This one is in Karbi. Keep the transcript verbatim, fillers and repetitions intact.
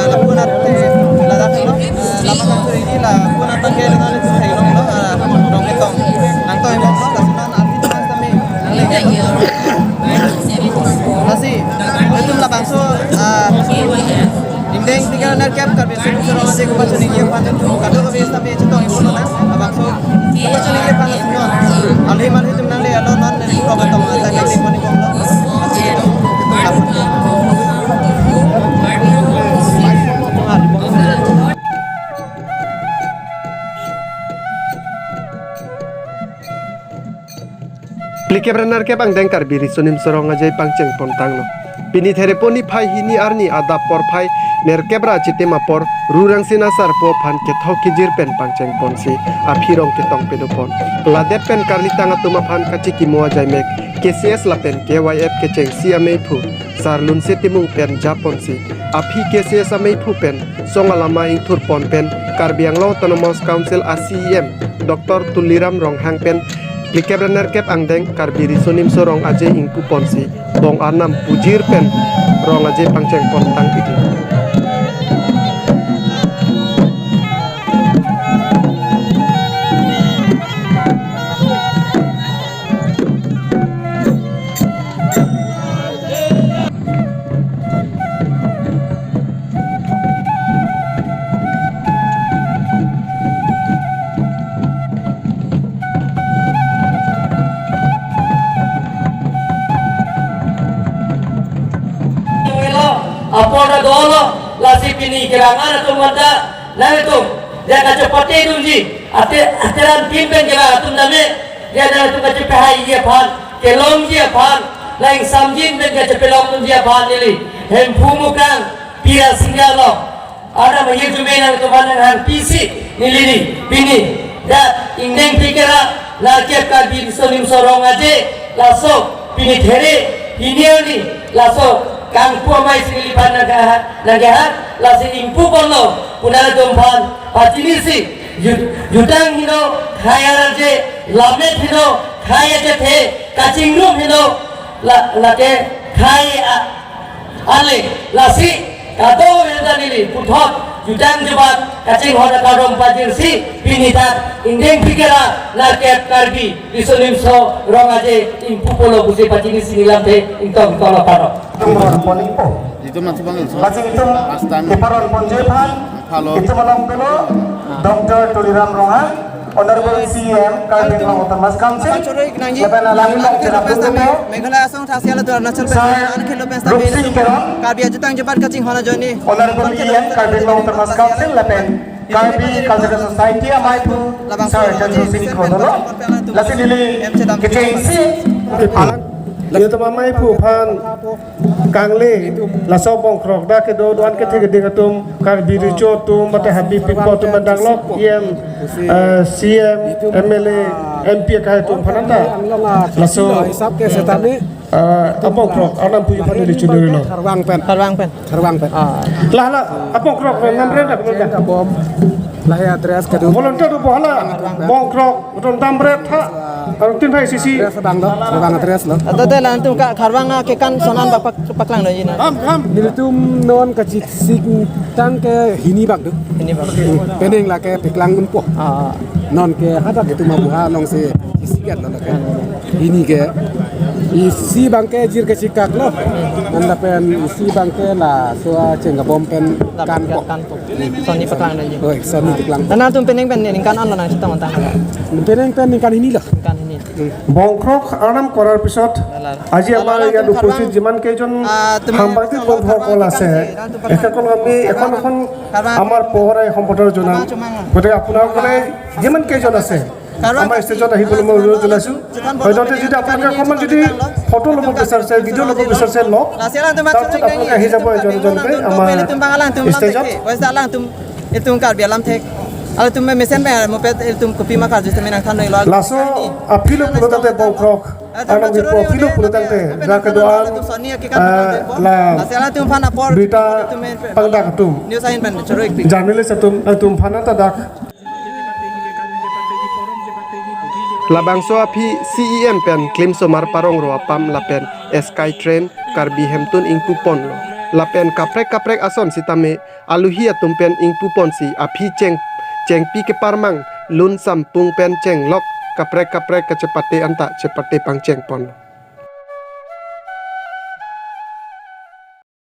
Lapu nat, eh, ladak lo, eh, lama kan kuri di lapu nat bangke lo, eh, rong ketong. Nangtoi bom lo, lasi non arti mas kami. Lasi, itum labangso, eh, ingdeng phlikep nerkep Karbi Riso Nimso Rong Aje kepachuningje aphan itum kadokave sitame chetong ipo lo na, labangso kepachuningje aphan lasi non. Alhi malhi itum nangle alo non, rong ketong, eh, tadi di poni bom lo. Phlikep ra nerkep angdeng Karbi Riso Nimso Rong Aje pangcheng pontanglo. Pini Therepo niphai hini arni adap porphai nerkep ra chitim apor Rurangsin asarpo aphan kethok kejir pen pangcheng ponsi aphi rong ketong pedopon. Ladet pen karlitang atum aphan kachikimo ajaimek K C S lapen K Y F kechengsi ameiphu Sar Lunse Timung pen japonsi aphi K C S ameiphu pen song alama ingthurpon pen Karbi Anglong Autonomous Council a C E M Doctor Tuliram Ronghang pen phlikep ra nerkep angdeng Karbi Riso Nimso Rong Aje ingpuponsi bong arnam pujir pen Rong Aje pangcheng pontang iklo. Apor dolo, lasi pini kerangan atum mata, nangtum, dia kachepate dunji, ate, ateran tim pen kelang atum dame, dia nangtum kachepahaiji aphan, kelongji aphan, lain samjin pen kachepelong dunji aphan neli Hemphu Mukrang, Pira Singga lo. Arnam ahirjume nangtum aphan nanghangpisi neli di pini, dak ingdeng phlikep ra nerkep Karbi Riso Nimso Rong Aje, laso pini There hini arni laso kangpu amei si neliphan nangkeha, nangkeha, lasi ingpuponlo, pu nangtum aphan pachinisi, ju-, jutang heno khei arje, lammet heno khei achethe, kachingrum heno la, lake khei a, ale, lasi kadokave ta neli puthot jutang jubat kachinghon akardom pajirsi pini dak ingdeng phlikep ra nerkep Karbi Riso Nimso Rong Aje ingpuponlo pusi pachinisi neli lamthe ingtong tolo paro. Itum ron ponpo. Itum nanti bang, lasi itum last time, iparon ponji aphan, halo, itum along dolo, Doctor Tuliram Ronghang, Honorable C E M Karbi Anglong Autonomous Council, lapen alangli along cherap pupo, Meghalaya asong thasi ala Arunachal Pradesh, Sir Rupsing Teron, Karbi ajutang jubat kachinghon ajoine, Honorable E M Karbi Anglong Autonomous Council, lapen Karbi Cultural Society ameiphu, Sir Chandra Singh Khodolo, lasi neli kechengsi. Itum ameiphu aphan kangle, laso Bongkrok dak kedo do-an kethe keding atum, Karbi Recho atum, mate Habib Pipo atum, mandang lok E M, eh, C E M, M L A, M P akai atum aphan anta. Laso, hisab ke setame, eh, a-Bongkrok arnam puji aphan neli chunurilo. Kharvang pen. Kharvang pen. Kharvang pen. Ah. Lahei la a-Bongkrok namre dak. Bom. Lahei address kedo. Volunteer do bohala. Bongkrok, utum damre tha. Arong tin phai sisi. Address abang lo, abang address lo. Ata te latum ka Kharvang akekan sonan bak pak-, paklang do ji na. Ham, ham. Nelitum non kachesik tang ke hini bak do. Hini bak. Penang lake paklang unpo. Ah. Non ke hadak itum abuha alongsi isiket lo lake. Hini ke isi abang ke jir kachikak lo. Nang lapen isi abang ke laso acheng kabom pen kanpo. Kanpo. Sonni paklang do ji. Oi, sonni paklang. Nangtum penang pen ningkan an lo nangchetong tang? Penang pen ningkan hini lo. Ningkan hini. Bongkrok arnam korar pisot, আজি আমাৰ ইয়াত উপস্থিত যিমান কেইজন সাংবাদিক বন্ধুসকল আছে, এসকল আমি এখন এখন আমাৰ পহৰাই সম্বোধন জনাম। গতিকে আপোনালোকে যিমান কেইজন আছে, আমাৰ ষ্টেজত আহিবলৈ মই অনুৰোধ জনাইছো। হয়তো যদি আপোনালোকে অকণমান যদি ফটো ল'ব বিচাৰিছে, ভিডিঅ' ল'ব বিচাৰিছে, লওক। তাৰপিছত আপোনালোকে আহি যাব এজন এজনকৈ আমাৰ ষ্টেজত। Itum Karbi alam thek. Halatum mesen pen mo pet ilitum kopi ma karju sitame nangthan noi lo. Laso aphi lo pulo tangte bongkrok. Arnam kipu aphi lo pulo tangte, dak kedo-an, eh, la berita pangdak atum, news ahin pen choro ik pi. Journalist atum, atum aphan ta dak. Labangso aphi C E M pen Klimsomar Parong Ro apam lapen Skytrain Karbi Hemtun ingpu ponlo. Lapen kaprek kaprek ason sitame aluhi atum pen ingpu ponsi aphi cheng, chengpi keparmang lun sampung pen chenglok kaprek kaprek kachepate anta chepate pangcheng pon.